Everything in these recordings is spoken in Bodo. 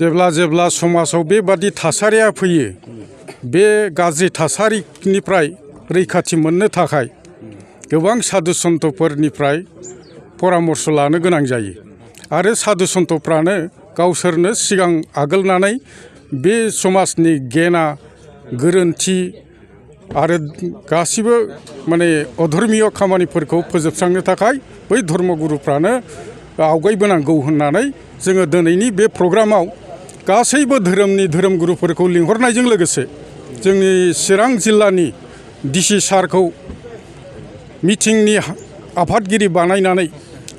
जेब्ला समाजाव बेबादि थासारिया फैयो बे गाज्रि थासारिनिफ्राय रैखाथि मोननो थाखाय गोबां साधु सन्तफोरनिफ्राय परामर्श लानो गोनां जायो आरो साधु सन्तफ्रानो गावसोरनो सिगां आगोलनानै बे समाजनि गेना गोरोन्थि आरो गासिबो माने अधर्मीय खामानिफोरखौ फोजोबस्रांनो थाखाय बै धर्मगुरुफ्रानो आवगायबोनांगौ होननानै जोङो दिनैनि बे प्रग्रामाव गासैबो धोरोमनि धोरोमगुरुफोरखौ लिंहरनायजों लोगोसे जोंनि चिरां जिल्लानि डिसि सारखौ मिटिंनि आफादगिरि बानायनानै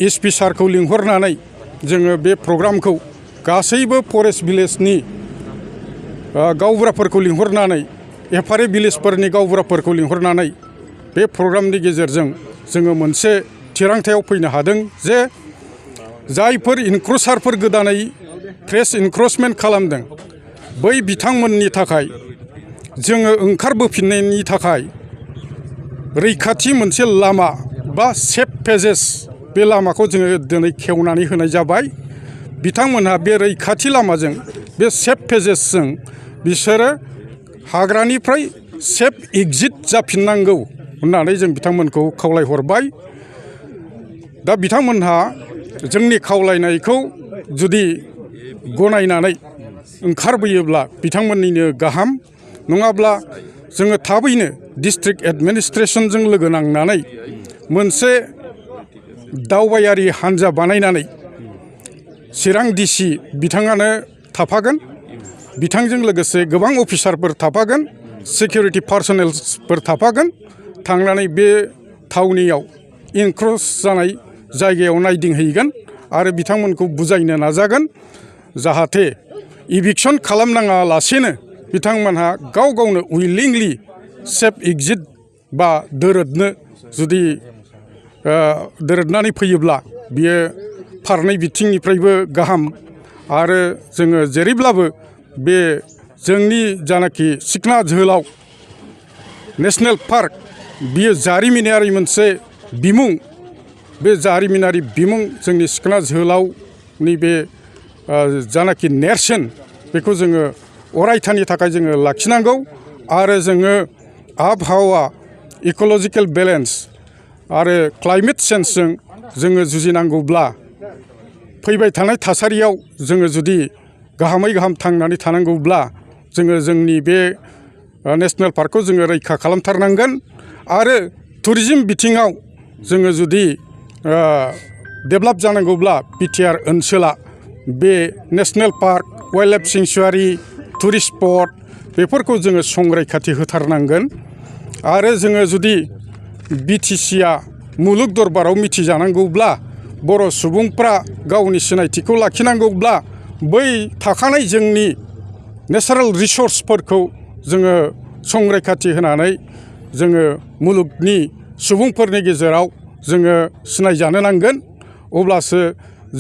एसपि सारखौ लिंहरनानै जोङो बे प्रग्रामखौ गासैबो फरेस्ट भिलेजनि गावबुराफोरखौ लिंहरनानै एफआरए भिलेजफोरनि गावबुराफोरखौ लिंहरनानै बे प्रग्रामनि गेजेरजों जोङो मोनसे थिरांथायाव फैनो हादों जे जायफोर इनक्रुसारफोर गोदानै फ्रेश इनक्रोचमेन्ट खालामदों बै बिथांमोननि थाखाय जोङो ओंखारबोफिननायनि थाखाय रैखाथि मोनसे लामा बा सेफ पेजेस बे लामाखौ जोङो दिनै खेवनानै होनाय जाबाय। बिथांमोनहा बे रैखाथि लामाजों बे सेफ पेजेसजों बिसोरो हाग्रानिफ्राय सेफ एग्जिट जाफिननांगौ होननानै जों बिथांमोनखौ खावलायहरबाय। दा बिथांमोनहा जोंनि खावलायनायखौ जुदि गनायनानै ओंखारबोयोब्ला बिथांमोननिनो गाहाम, नङाब्ला जोङो थाबैनो डिस्ट्रिक्ट एडमिनिस्ट्रेसनजों लोगो नांनानै मोनसे दावबायारि हान्जा बानायनानै चिरां डिसि बिथाङानो थाफागोन, बिथांजों लोगोसे गोबां अफिसारफोर थाफागोन, सिकिउरिटि पार्सनेल्सफोर थाफागोन, थांनानै बे थावनियाव इनक्रोच जानाय जायगायाव नायदिंहैगोन आरो बिथांमोनखौ बुजायनो नाजागोन जाहाथे इभिक्सन खालामनाङा लासेनो बिथांमोनहा गाव गावनो उइलिंलि सेफ एग्जिट बा दोरोदनो जुदि दोरोदनानै फैयोब्ला बियो फारनै बिथिंनिफ्रायबो गाहाम। आरो जोङो जेरैब्लाबो बे जोंनि जानाखि सिखना जोहोलाव नेशनेल पार्क बियो जारिमिनारि मोनसे बिमुं, बे जारिमिनारि बिमुं जोंनि सिखना जोहोलावनि बे जानाखि नेरसोन बेखौ जोङो अरायथानि थाखाय जोङो लाखिनांगौ आरो जोङो आबहावा इक'लजिकेल बेलेन्स आरो क्लाइमेट चेन्जजों जोङो जुजिनांगौब्ला फैबाय थानाय थासारियाव जोङो जुदि गाहामै गाहाम थांनानै थानांगौब्ला जोङो जोंनि बे नेशनेल पार्कखौ जोङो रैखा खालामथारनांगोन। आरो टुरिजिम बिथिङाव जोङो जुदि डेभेलप जानांगौब्ला बिटिआर ओनसोला बे national park, wild life sanctuary, tourist spot बेफोरखौ जोङो संरैखाथि होथारनांगोन। आरो जोङो जुदि बिटिसिआ मुलुग दरबाराव मिथिजानांगौब्ला, बर' सुबुंफ्रा गावनि सिनायथिखौ लाखिनांगौब्ला बै थाखानाय जोंनि नेचारेल रिसर्सफोरखौ जोङो संरैखाथि होनानै जोङो मुलुगनि सुबुंफोरनि गेजेराव जोङो सिनायजानो नांगोन। अब्लासो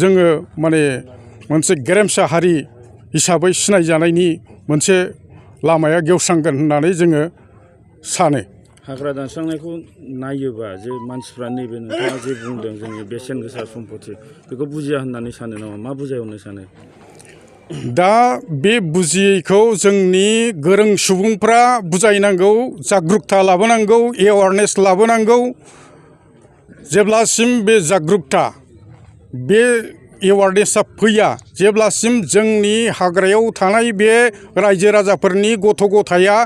जोङो माने मोनसे गेरेमसा हारि हिसाबै सिनायजानायनि मोनसे लामाया गेवस्रांगोन होननानै जोङो सानो। हाग्रा दानस्रांनायखौ नायोबा जे मानसिफ्रा नैबे नोंथाङा जे बुंदों जोंनि बेसेन गोसा सम्पति बेखौ बुजिया होननानै सानो नामा? मा बुजायहरनो सानो? दा बे बुजियैखौ जोंनि गोरों सुबुंफ्रा बुजायनांगौ, जागरुकता लाबोनांगौ, एवारनेस लाबोनांगौ। जेब्लासिम बे जागरुकता, बे एवारनेसा फैया, जेब्लासिम जोंनि हाग्रायाव थानाय बे रायजो राजाफोरनि गथ' गथाया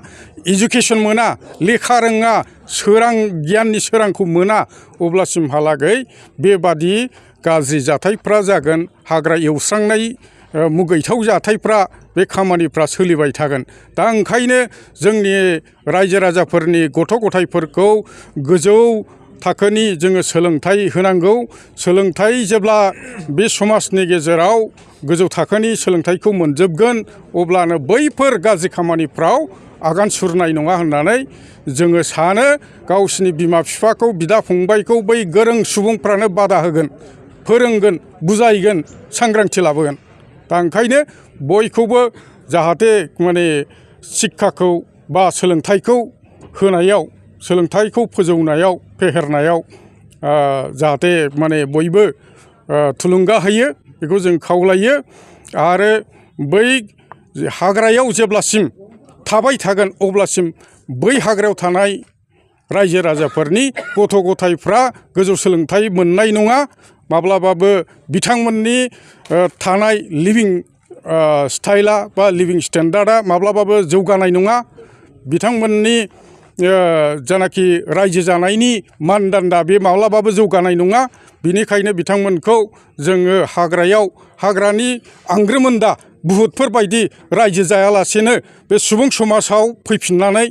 इडुकेसन मोना, लेखा रोङा, सोरां गियाननि सोरांखौ मोना, अब्लासिमहालागै बेबादि गाज्रि जाथायफ्रा जागोन। हाग्रा एवस्रांनाय मुगैथाव जाथायफ्रा, बे खामानिफ्रा सोलिबाय थागोन। दा ओंखायनो जोंनि रायजो राजाफोरनि गथ' गथायफोरखौ गोजौ थाखोनि जोङो सोलोंथाइ होनांगौ। सोलोंथाइ जेब्ला बे समाजनि गेजेराव गोजौ थाखोनि सोलोंथाइखौ मोनजोबगोन अब्लानो बैफोर गाज्रि खामानिफ्राव आगान सुरनाय नङा होननानै जोङो सानो। गावसिनि बिमा बिफाखौ, बिदा फंबायखौ बै गोरों सुबुंफ्रानो बादा होगोन, फोरोंगोन, बुजायगोन, सांग्रांथि लाबोगोन। दा ओंखायनो बयखौबो जाहाथे माने शिक्षाखौ बा सोलोंथाइखौ होनायाव, सोलोंथाइखौ फोजौनायाव, फेहेरनायाव जाहाथे माने बयबो थुलुंगा होयो बेखौ जों खावलायो। आरो बै हाग्रायाव जेब्लासिम थाबाय थागोन अब्लासिम बै हाग्रायाव थानाय रायजो राजाफोरनि गथ' गथायफ्रा गोजौ सोलोंथाइ मोननाय नङा माब्लाबाबो बिथांमोननि थानाय लिभिं स्टाइला बा लिभिं स्टेन्डार्डआ माब्लाबाबो जौगानाय नङा बिथांमोननि जानाखि रायजो जानायनि मानदान्दा बे माब्लाबाबो जौगानाय नङा बिनिखायनो बिथांमोनखौ जोङो हाग्रानि आंग्रोमोन्दा बुहुतफोरबायदि रायजो जायालासेनो बे सुबुं समाजाव फैफिननानै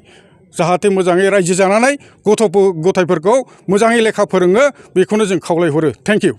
जाहाथे मोजाङै रायजो जानानै गथ' गथायफोरखौ मोजाङै लेखा फोरोङो बेखौनो जों खावलायहरो थेंक इउ